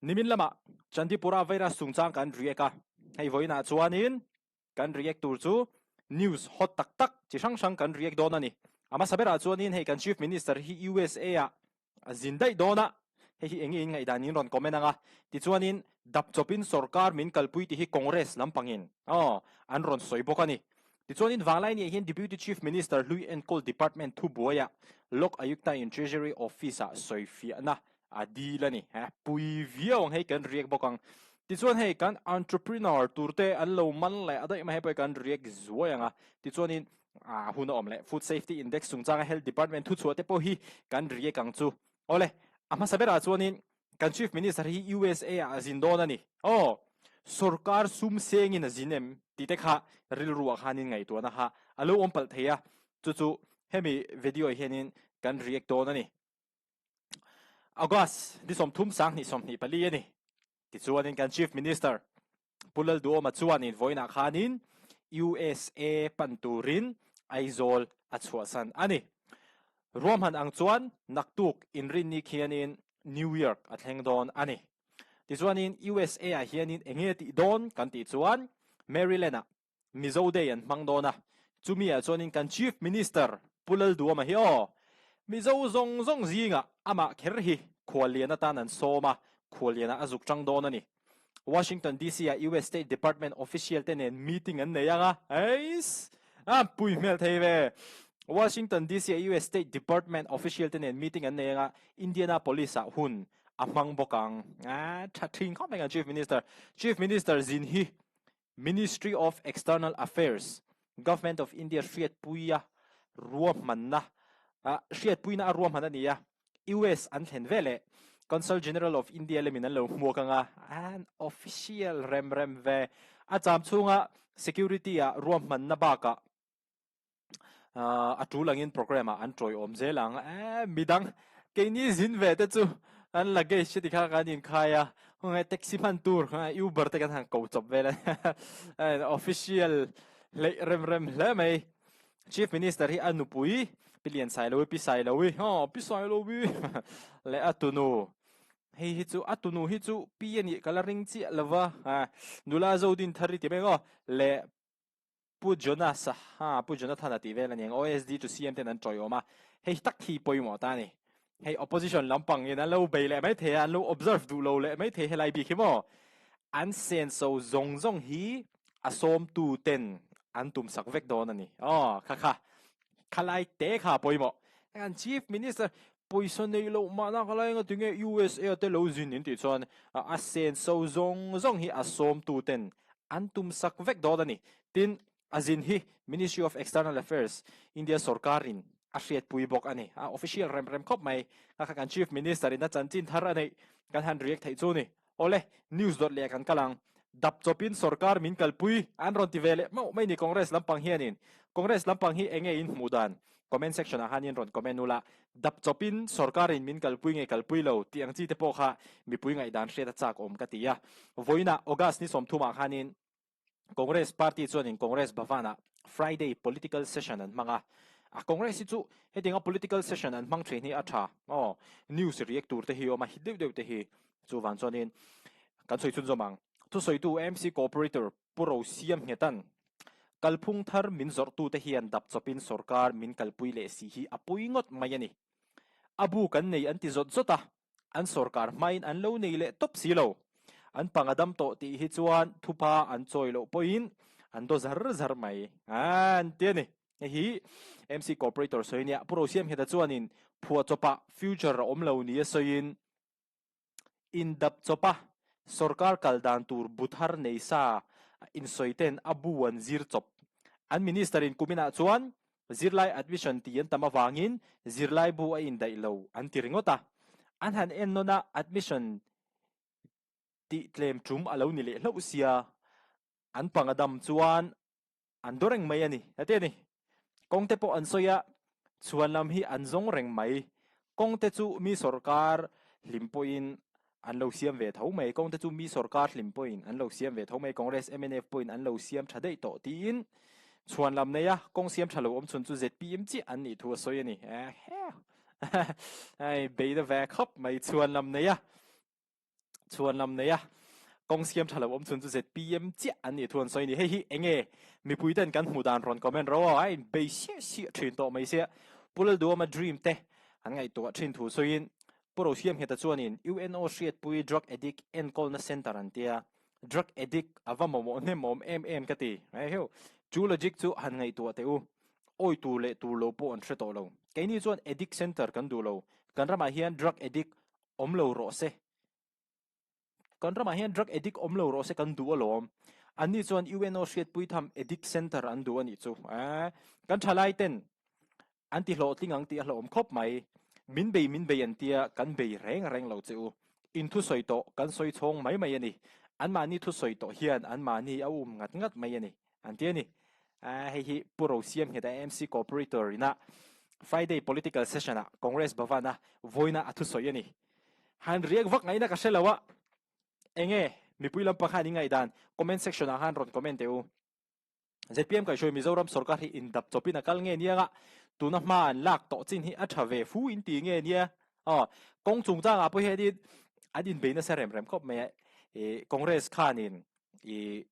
Nimin lamah Chandipura virus chungchang kan react a, hei vawiinah chuanin kan react tur chu news hot tak tak chi hrang hrang kan react dawn a ni. A hmasa berah chuanin hei kan Chief Minister hi USA ah a zin daih dawn a, hei hi enge in ngaihdan in rawn comment ang a, tichuanin dap chawpin sorkar min kalpui tih hi Congress lampangin aw an rawn sawi bawk a ni. Tichuanin Vanglaini ah hian Deputy Chief Minister hlui enkawl department thubuaiah Lok Ayukta in Treasury Office ah sawifiahna a dil a ni. Pui viau ang hei kan react bawk ang. Tichuan hei kan entrepreneur tur te an lo man leh a daih mai hei pawh hi kan react zuai ang a. Tichuanin a hun a awm leh Food Safety Index chungchanga Health Department thuchhuah te pawh hi kan react ang chu. Awle, a hmasa berah chuanin kan Chief Minister hi USA ah a zin dawn a ni. Aw, sorkar sum sengin a zin em tih te kha rilru ah khanin ngaihtuahna kha a lo awm palh thei a. Chu chu hemi video ah hianin kan react dawn a ni. August ni 30 2024 a ni. Tichuanin kan Chief Minister Pu Lalduhawma chuanin vawiinah khanin USA pan turin Aizawl a chhuahsan a ni. Ruahman ang chuan naktuk inrinni khianin New York a thleng dawn a ni. Tichuanin USA ah hianin enge tih dawn kan tih chuan Maryland-ah Mizo Day an hmang dawn a, chumi ah chuanin kan Chief Minister Pu Lalduhawma hi aw, Mizo zawng zawng zingah amah kher hi khuallian atan an sawm a, khuallianah a zuk chang dawn a ni. Washington DC ah US State Department official te nen meeting an nei ang a, eiss! A pui hmel thei ve! Washington DC ah US State Department official te nen meeting an nei ang a, Indianapolis ah hun a hmang bawk ang. A tha thin khawp mai kan Chief Minister. Chief Minister zin hi Ministry of External Affairs, Government of India hriatpuia ruahmanna hriatpuina a ruahman a ni a, US an thlen veleh Consul General of India lemin an lo hmuak ang a, an official rem rem ve. A cham chhunga security-a ruahmanna bakah a tul angin program ah an tawiawm zel ang eh midang keini zin ve te chu an luggage te tikha kan inkhai a hungai taxi hman tur uber te kan han ko chawp vel a official hleih rem rem hle mai chief minister hi a nupui pi lian sailovi pi sailovi aw pi sailovi leh a tunu hei hi chu a tunu hi chu pi a nih ka la ring chiah lova nula zodin thar i ti mai ang aw leh Pu Jonas-a, ha, Pu Jonathan-a tih vel a ni ang, OSD to CM ten an tawiawm a, hei tak hi pawimawh ta a ni. Hei opposition lampangin an lo bei leh mai thei a, an lo observe duh lo leh mai thei helai bik hi maw? An senso zawng zawng hi a sawmtu ten an tumsak vek dawn a ni. Aw, kha kha, khalai te kha a pawimawh. Kan Chief Minister pawisa neih loh mahna khalai eng a tinge USA te lo zin in tih chuan a senso zawng zawng hi a sawmtu ten an tum sak vek dawn a ni. Tin, a zin hi Ministry of External Affairs, India sorkarin a hriatpui bawk a ni. A official rem rem khawp mai. Kha kha kan Chief Minister in a chanchin thar a neih kan han react theih chu ni. Awle, news dawt leh kan kal ang. Dap chawpin sorkar min kalpui an rawn ti ve leh mauh mai ni Congress lampang hianin. Congress lampang hi enge in hmuh dan? Comment section ah khanin rawn comment ula. Dap chawpin sorkarin min kalpui nge kalpui lo tih ang chi te pawh kha mipui ngaihdan hriat a chak awm ka ti a. Vawiinah August ni 30 ah khanin Congress party chuanin Congress Bhavan-ah Friday political session an hmang a. A Congress hi chu hetianga political session an hmang thin hi a tha. Aw, news react tur te hi awm a, hit deuh deuh te hi. Chuvang chuanin kan sawi chhunzawm ang. Thusawitu AMC Cooperator Pu Rosiam Nghetan, Kalphung thar min zawrhtute hian dap chawpin sorkar min kalpui leh si hi a pui ngawt mai a ni. A bu kan nei an ti zawt zawt a, an sorkar hmain an lo nei leh tawp si lo. An panga dam tawh tih hi chuan thupa an chawi loh pawhin an daw zar zar mai an ti a ni. Hei hi MC Cooperator sawi a nia. Pu Rosiam Ngheta chuanin phuahchawpah future a awm lo nia sawiin, Indap chawpa sorkar kal dan tur bu thar nei sa insawi ten a bu an zir chawp. An minister in kuminah chuan zirlai admission tih an tam avangin zirlai bu a indaih lo an ti ringawt a. An han en nawn a admission tih tlem tum a lo ni leh hlauh sia. An panga dam chuan An daw reng mai a ni, a ti a ni. Kawngte pawh an sawi a, chhuan lam hi an zawng reng mai. Kawngte chu mi sawrkar hlim pawhin an lo siam ve tho mai. Kawngte chu mi sawrkar hlim pawhin an lo siam ve tho mai. Congress, mnf pawhin an lo siam tha daih tawh tiin chhuan lam nei a, kawng siam tha lo awm chhun chu zpm chiah an nih thu a sawi a ni. Hei, beida ve khawp mai chhuan lam nei a. Chhuan lam nei a, kawng siam tha lo awm chhun chu ZPM chiah an nih thu an sawi a ni. Hei hi enge mipui ten kan hmuh dan rawn comment ro a, a in bei siah siah thin tawh mai sia. Pu Lalduhawma dream te an ngaihtuah thin thu sawiin Pu Rosiamngheta chuanin UNO hriatpui drug addict enkawlna centre an tia, drug addict a va mamawh hnem awm em em ka ti. Eheu, chu logic chu han ngaihtuah teh u. Awi tur leh tur lo pawh an hre tawh lo. Keini chuan addict centre kan duh lo. Kan ramah hian drug addict awm lo rawh se. Kan ramah hian drug addict awm lo rawh se kan duh alawm. Anni chuan UNO hriatpui tham addict center an duh a nih chu. Eeh, kan thalai ten an ti hlawhtling ang tih a hlauhawm khawp mai. Min bei min bei an tia kan bei reng reng lo che u. In thusawi tawh kan sawi chhawng mai mai a ni. Anmahni thusawi tawh hian anmahni a um ngat ngat mai a ni. An ti a ni. Hei hi Pu Rosiamnghet AMC Cooperator ina Friday Political Session ah Congress Bhavan a vawiina a thusawi a ni. Han riak vak ngaihna ka hre lo a, enge mipui lampang khan i ngaihdan comment section ah khan rawn comment teh u. ZPM kaihhruai Mizoram sorkar hi indap chawpin a kal nge nia nga, tuna hma an lak tawh chin hi a tha ve fu in ti nge nia. Aw, kawng chungchangah pawh hianin an inbei nasa rem rem khawp mai a, ih Congress khanin ih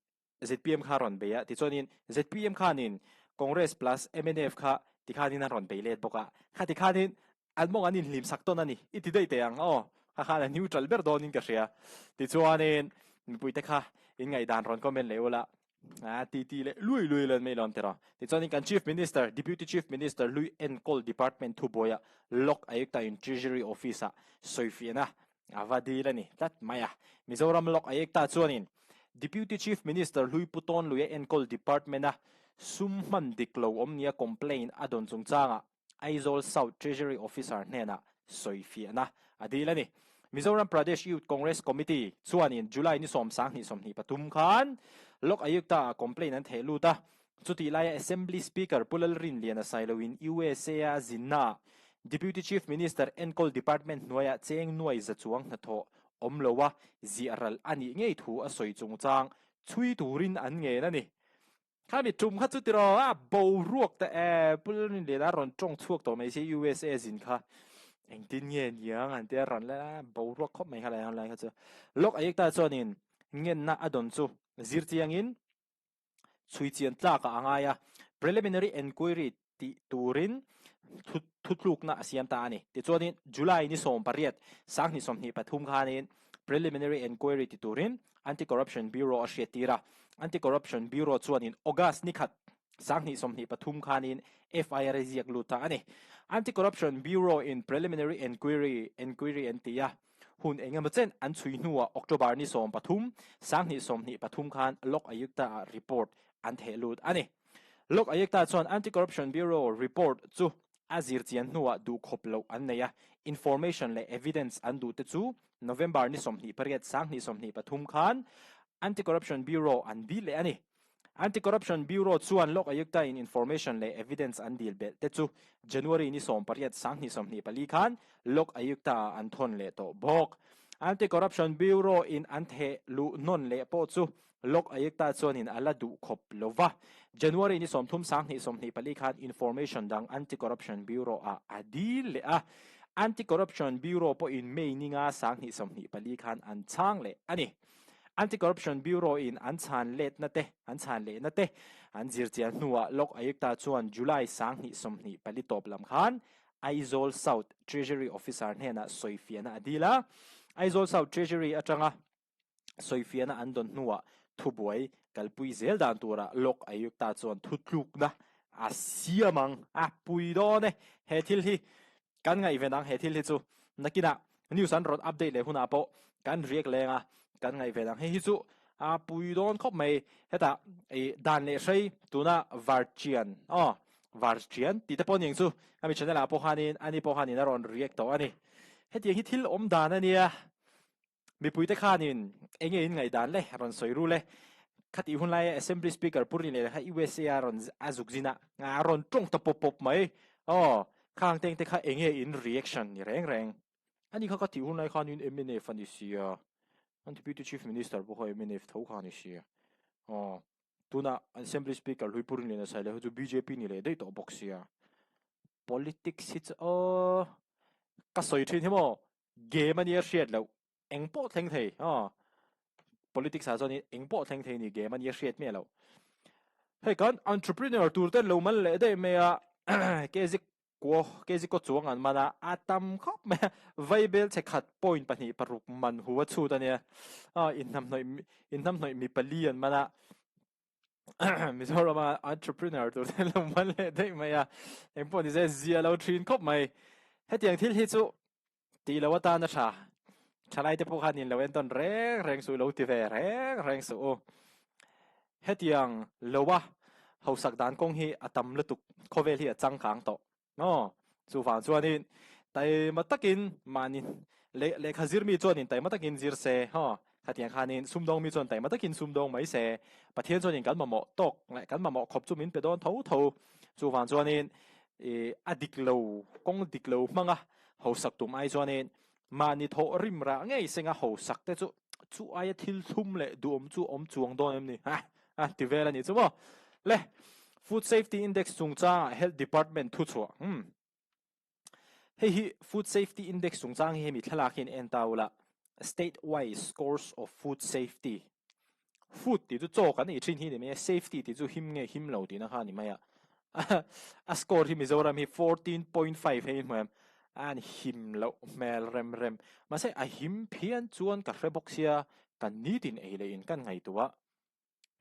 ZPM kha a rawn bei a, tichuanin ZPM khanin Congress plus mnf kha tikhanin a rawn bei let bawk a, khati khanin an mawng an inhlim sak tawn a ni, i ti daih teh ang aw, kha khan a neutral ber dawnin ka hria. Tichuanin mipuite kha in ngaihdan rawn comment leh ula, a ti ti leh lui lui lan mai lawm tiraw. Tichuanin kan Chief Minister, Deputy Chief Minister hlui enkawl Department thubuaia Lok Ayukta in Treasury Office-ah sawifiahna A va dil a ni tlat mai a. Mizoram Lok Ayukta chuanin Deputy Chief Minister hlui Pu Tawnluia enkawl Department-a sum hman dik lo awm nia complaint a dawn chungchangah Aizawl South Treasury Officer hnenah sawifiahna a dil a ni. Mizoram Pradesh Youth Congress Committee chuanin July ni 10 23 khan Lok Ayukta-ah complaint an theh lut a. Chutih laia Assembly Speaker Pu Lalrinliana Sailoin USA-a zinnaah Deputy Chief Minister enkawl Department hnuaiah cheng nuai za chuang hnathawh awm loa ziah ral a nih ngei thu a sawi chungchang chhui turin an ngen a ni. Khami tum kha chu tiraw a boruak ta e, Pu Lalrinliana a rawn tawng chhuak tawh mai se USA zin kha engtin nge niang an tia rawn la boruak khawp mai kha lai kha chu. Lok Ayukta chuanin ngenna a dawn chu zir chiangin chhui chian tlak ah a ngai a, preliminary enquiry tih turin thutlukna a siam ta a ni. Tichuanin July ni 18, 2023 khanin preliminary enquiry ti turin Anti-Corruption Bureau a hriattir a, Anti-Corruption Bureau chuanin August ni khat, 2023 khanin FIR a ziak lut ta a ni. Anti-Corruption Bureau in preliminary enquiry enquiry an ti a, Hun eng emaw chen an chhui hnuah October ni 13, 2023 khan Lok Ayukta-ah report an theh lut a ni. Lok Ayukta chuan Anti-Corruption Bureau report chu a zir chian hnuah duhkhawp loh an nei a, information leh evidence an duh te chu November ni 28, 2023 khan Anti-Corruption Bureau an dil leh a ni. Anti-Corruption Bureau chuan Lok Ayukta in information leh evidence an dil belh te chu January ni 18, 2024 khan Lok Ayukta ah an thawn leh tawh bawk. Anti-Corruption Bureau in an theh luh nawn leh pawh chu Lok Ayukta chuanin a la duh khawp lo va. January ni 30, 2024 khan information dang Anti-Corruption Bureau ah a dil leh a. Anti-Corruption Bureau pawhin May ni nga, 2024 khan an chhang leh a ni. Anti-Corruption Bureau in an chhan letna te, an chhan lehna te an zir chian hnuah Lok Ayukta chuan July 2024 tawp lam khan Aizawl South Treasury Officer hnenah sawifiahna a dil a. Aizawl South Treasury atanga sawifiahna an dawn hnuah thubuai kalpui zel dan turah Lok Ayukta chuan thutlukna a siam ang. A pui dawn e. He thil hi kan ngaihven ang he thil hi chu nakinah News an rawn update leh hunah pawh kan riak leng a, kan ngaih ve dang. Hei hi chu a pui dawn khawp mai. Hetah i dan leh hrei tuna Varchian aw Varchian tih te pawh ni ang chu ami channel ah pawh khanin ani pawh khanin a rawn react tawh a ni. Hetiang hi thil awm dan a nia. Mipuite khanin enge in ngaihdan le rawn sawi ru le. Khatih hun laia Assembly Speaker Pu Rinleh kha USA a rawn a zuk zin a, a rawn tawng ta pawp pawp mai. Aw khang teng te kha enge in reaction ni reng reng. Ani kha ka tih hun lai khanin mnf a ni sia, an Deputy Chief Minister pawh kha mnf tho kha a ni sia. Aw, tunah Assembly Speaker hlui Pu Rinliana Sailo hi chu bjp ni leh daih tawh bawk sia. Politics hi chu aw, ka sawi thin hi maw, game a nia hriat loh. Eng pawh thleng thei aw politics ah chuan eng pawh thleng thei ni game a nia hriat miah loh. Hei kan entrepreneur tur ten lo man leh daih mai a kezi kuo kezi kaw chuang an man a a tam khawp mai a vaibel che khat point 2 6 man hu a chhut a nia aw inhnamhnawih inhnamhnawih mi pali an man a Mizorama entrepreneur tur ten lo man leh daih mai a engpawh ni se zia lo thin khawp mai. Hetiang thil hi chu Tih lo atan a tha. Thalaite pawh khan in lo entawn reng reng suh, lo ti ve reng reng suh u. Hetiang loa hausak dan kawng hi a tam lutuk, khawvel hi a changkang tawh. Maw? Chuvang chuanin taima takin mahni lehkha zirmi chuanin taima takin zir se, haw? Khatiang khanin sumdawng mi chuan taima takin sumdawng mai se, Pathian chuanin kan mamawh tawk leh kan mamawh khawp chu min pe dawn tho tho. Chuvang chuanin ih a dik lo, kawng dik lo hmanga hausak tum ai chuanin mahni thawh rim rah ngei senga hausak te chu chu aia thil thlum leh duhawm chu awm chuang dawn em ni? Ha a ti vel a nih chu maw? Le Food Safety Index chungchangah Health Department thuchhuah umm. Hei hi Food Safety Index chungchang hi hemi thlalak hian en ta ula, State wise scores of food safety. Food tih chu chaw kan ei thin hi ni mai a, safety tih chu him nge him lo tihna kha a ni mai a. A score hi Mizoram hi 14.5 hei hmu em, a an him loh hmel rem rem. Mahse a him phian chuan ka hre bawk sia, kan nitin ei leh in kan ngaihtuah.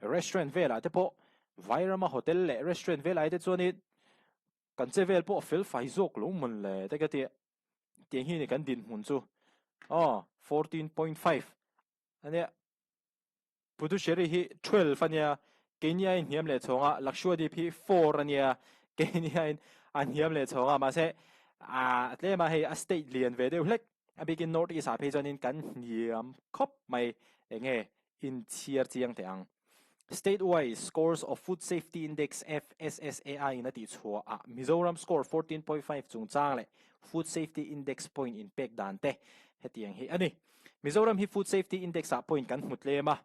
Restaurant velah te pawh Vairama hotel leh restaurant velai te chuanin Kan che vel pawh fel fai zawk lo mawn le te ka ti a, tiang hi ni kan dinhmun chu aw 14.5 ania Puducherry hi 12 ania keini a inhniam leh chhawng a Lakshadweep hi 4 ania keini a in a hniam leh chhawng a mahse a tlem a hei a state lian ve deuh hlek a bikin North East ah phei chuanin kan hniam khawp mai enge inchhiar chiang teh ang. State wise scores of Food Safety Index, FSSAI, in a tih chhuah ah Mizoram score 14.5 chungchang leh Food Safety Index point inpek dan te hetiang hi a ni. Mizoram hi Food Safety Index ah point kan hmu tlem a,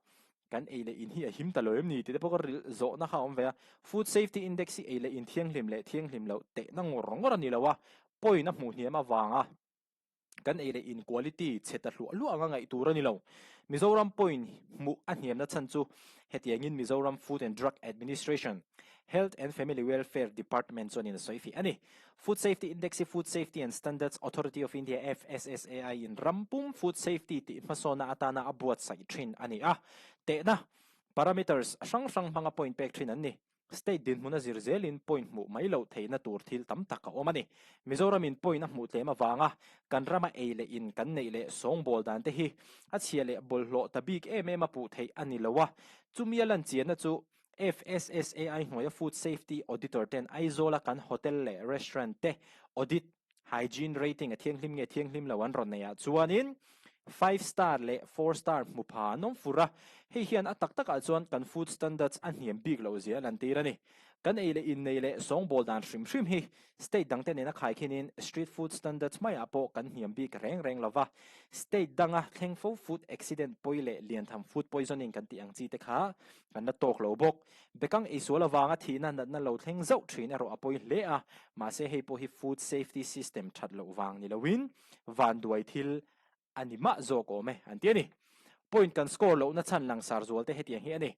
kan ei leh in hi a him ta lo em ni tih te pawh ka rilh zawhna kha a awm ve a. Food Safety Index hi ei leh in thianghlim leh thianghlim loh tehna ngawr ngawr a ni lo a, point a hmuh hniam avanga Kan ei leh in quality chhe ta hluah hluah anga ngaih tur a ni lo. Mizoram point hmuh a hniamna chhan chu hetiangin Mizoram Food and Drug Administration, Health and Family Welfare Department chuanin a sawi fih a ni. Food Safety Index hi Food Safety and Standards Authority of India, FSSAI, in ram pum food safety tih hmasawnna atana a buatsaih thin a ni a. Tehna, parameters, hrang hrang hmanga point pek thin an ni. State dinhmun a zir zelin point hmuh mai loh theihna tur thil tam tak a awm a ni. Mizoramin point a hmuh tlem avanga kan rama ei leh in kan neih leh sawngbawl dan te hi a chhia leh bawlhhlawh ta bik em em a puh theih a ni lo a. Chumi a lan chianna chu FSSAI hnuaia Food Safety Auditor ten Aizawla kan hotel leh restaurant te audit Hygiene rating a thianghlim nge thianghlim lo an rawn neih ah chuanin five star leh four star hmu pha an awm fur a, hei hian a tak takah chuan kan food standards a hniam bik loh zia a lantir a ni. Kan ei leh innei leh sawngbawl dan hrim hrim hi state dangte nena khaikhinin street food standards maiah pawh kan hniam bik reng reng lo va, state danga thleng fo food accident pawi leh liantham food poisoning kan tih ang chi te kha kan la tawk lo bawk. Bekang eisual avanga thihna natna lo thleng zauh thin erawh a pawi hle a, mahse hei pawh hi food safety system that loh vang ni loin vanduai thil a ni mah zawk awm e an ti a ni. Point kan score lohna chhan langsar zual te hetiang hi a ni.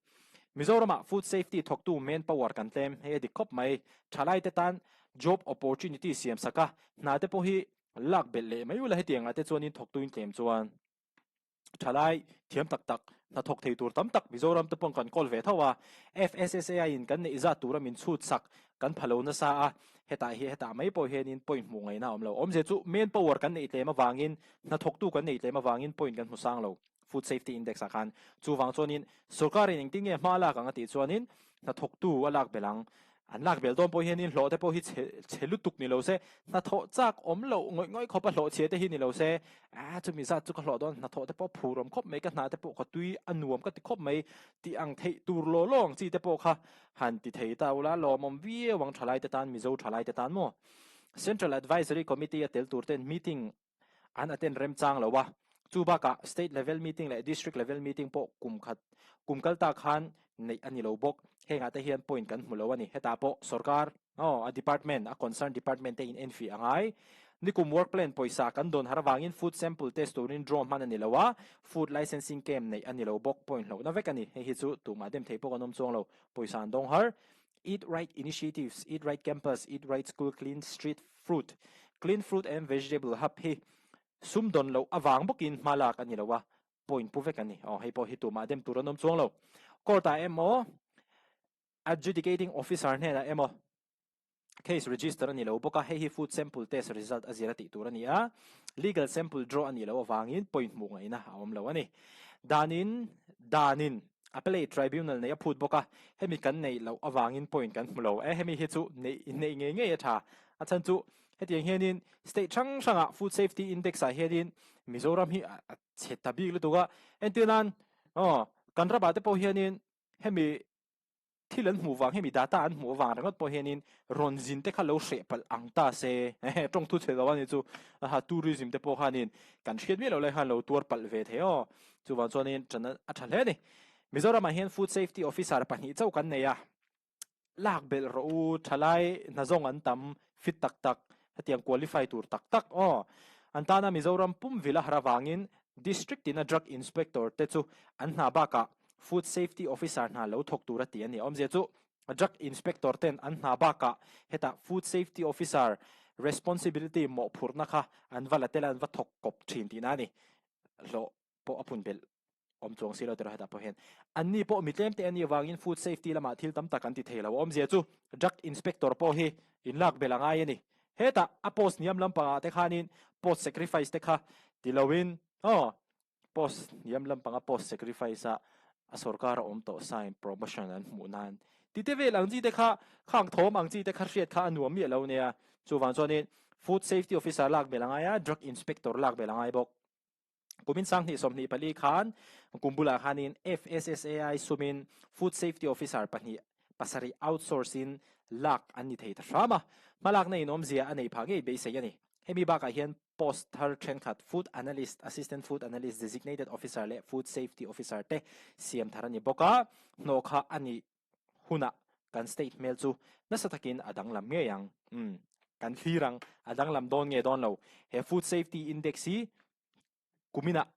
Mizoramah food safety thawktu man power kan tlem, hei a dik khawp mai. Thalaite tan job opportunity siam sak a, hna te pawh hi lak belh leh mai ula hetiangah te chuanin thawktuin tlem chuan. Thalai thiam tak tak, hnathawk thei tur tam tak Mizoram te paw'n kan kawl ve tho a, FSSAI in kan neih zat tura min chhut sak kan pha lo nasa a, hetah hi hetah mai pawh hianin point hmuh ngaihna a awm lo. Awmzia chu man power kan neih tlem avangin, hnathawktu kan neih tlem avangin point kan hmu sang lo Food Safety Index ah khan. Chuvang chuanin sorkarin engtin nge hma a lak ang a tih chuanin hnathawktu a lak belh ang. An lak bel dawn pawh hianin hlawh te pawh hi chhe chhe lutuk ni lo se, hnathawh chak awm loh ngawih ngawih khawpa hlawh chhia te hi ni lo se, a chumi zat chu ka hlawh dawn, hnathawh te pawh phur awm khawp mai, ka hna te pawh ka tui a nuam ka ti khawp mai tih ang theih tur law law ang chi te pawh kha han ti thei ta ula lawmawm viau ang thalai te tan, Mizo thalai te tan maw? Central Advisory Committee a tel tur ten meeting an attend remchang lo a, chu bakah state level meeting leh district level meeting pawh kum khat kum kal ta khan neih a ni lo bawk. Hengah te hian point kan hmu lo a ni. Hetah pawh sorkar aw a department a concern department te in enfiah a ngai. Nikum work plan pawisa kan dawn har avangin food sample test turin drone hman a ni lo a, food licensing camp neih a ni lo bawk point hlauhna vek a ni. Hei hi chu tumah dem thei pawh kan awm chuang lo, pawisa an dawng har. Eat Right Initiatives, Eat Right Campus, Eat Right School Clean Street Fruit, Clean Fruit and Vegetable Hub hi sum dawn loh avang bawkin hma lak a ni lo a, point pu vek a ni. Aw, hei pawh hi tumah dem tur an awm chuang lo. Court-ah emaw, adjudicating officer hnenah emaw case register a ni lo bawk a, hei hi food sample test result a zir a tih tur a ni a, legal sample draw a nih loh avangin point hmuh ngaihna a awm lo a ni. Danin, danin appellate tribunal neih a phut bawk a, hemi kan neih loh avangin point kan hmu lo. E, hemi hi chu neih neih ngei ngei a tha. A chhan chu hetiang hianin state hrang hrangah food safety index ah hianin Mizoram hi a chhe ta bik lutuk a, entir nan aw kan ramah te pawh hianin hemi thil an hmuh vang hemi data an hmuh avang ringawt pawh hianin rawn zin te kha lo hreh palh ang ta se ehe tawng thu chhe lo a ni chu aha tourism te pawh khanin kan hriat miah loh lai khan lo tuar palh ve thei aw chuvang chuanin ṭan a ṭha hle a ni Mizoramah hian food safety officer pahnih chauh kan nei a lak belh rawh u thalai hnazawng an tam fit tak tak hetiang qualify tur tak tak aw an tana Mizoram pum vil a har avangin District tina Drug Inspector te chu an hna bakah Food Safety Officer hna lo thawk tur a ti a ni. Awmzia chu Drug Inspector ten an hna bakah hetah Food Safety Officer responsibility mawhphurhna kha an va la tel a, an va thawk kawp thin tihna a ni. Hlawh pawh a phun belh awm chuang si lo tiraw hetah pawh hian. Anni pawh mi tlem te a nih avangin Food Safety lamah thil tam tak an ti thei lo. Awmzia chu Drug Inspector pawh hi inlak belh a ngai a ni. Hetah a post hniam lampangah te khanin post sacrifice te kha ti loin aw post hniam lampanga post sacrifice a a sorkar a awm tawh sign promotion an hmuh nan ti te vel ang chi te kha khang thawm ang chi te kha hriat kha a nuam miah lo nia chuvang chuanin food safety officer lak belh a ngai a drug inspector lak belh a ngai bawk. Kumin sanghnih 24 khan kum bulah khanin FSSAI sumin Food Safety Officer pahnih pasarih outsource in lak an ni thei ta hram a, hmalakna in awmzia a nei phah ngei beisei a ni. Hemi bakah hian post thar thenkhat Food Analyst, Assistant Food Analyst, Designated Officer leh Food Safety Officer te siam thar a ni bawk a, hnawh kha a nih hunah kan state hmel chu nasa takin a danglam ngei ang. Umm, kan thlir ang, a danglam dawn nge dawn lo. He Food Safety Index hi kuminah,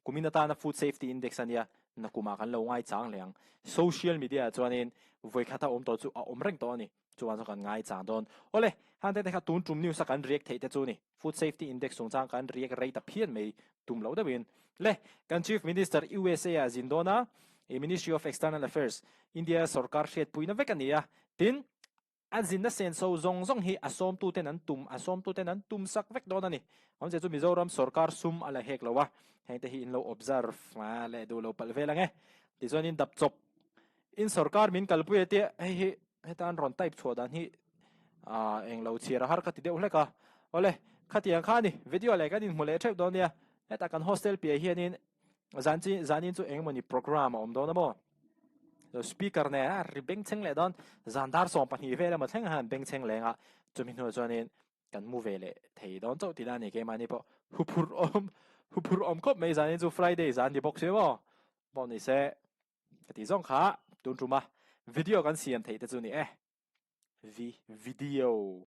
kumin atana Food Safety Index a nia, nakumah kan lo ngaichang leh ang. Social media ah chuanin vawikhata awm tawh chu a awm reng tawh a ni. Chuan chu kan ngaichang dawn. Awle, hangte te kha tun tum news a kan react theih te chu ni. Food Safety Index chungchang kan react rei ta phian mai tum loh deuhin. Le, kan Chief Minister USA ah zin dawn a, i Ministry of External Affairs, India sorkar hriatpuina vek a ni a. Tin, a zinna senso zawng zawng hi a sawmtuten an tum, a sawmtuten an tum sak vek dawn a ni. Awmzia chu Mizoram sorkar sum a la hek lo a, hengte hi in lo observe leh duh lo palh vel ang e. Tichuanin dap chawp In sorkar min kalpui a tia hei hi heta an rawn type chhuah dan hi ah eng lo chhiar a har ka ti deuh hlek a. Awle, khatiang kha a ni, video leh kan inhmu leh theuh dawn nia. Heta kan hostel piah hianin zan chi zanin chu eng emawni program a awm dawn a maw? Speaker nen a ri bengchheng leh dawn, zan dar 12 vel emaw thleng han bengchheng leng a, chumi hnuah chuanin kan mu ve leh thei dawn chauh tihna a ni keimahni pawh huphurh awm huphurh awm khawp mai zanin chu Friday zan ni bawk si maw? Pawh ni se. Ka tih zawng kha tun tuma video kan siam theih te chu ni e. Vi video.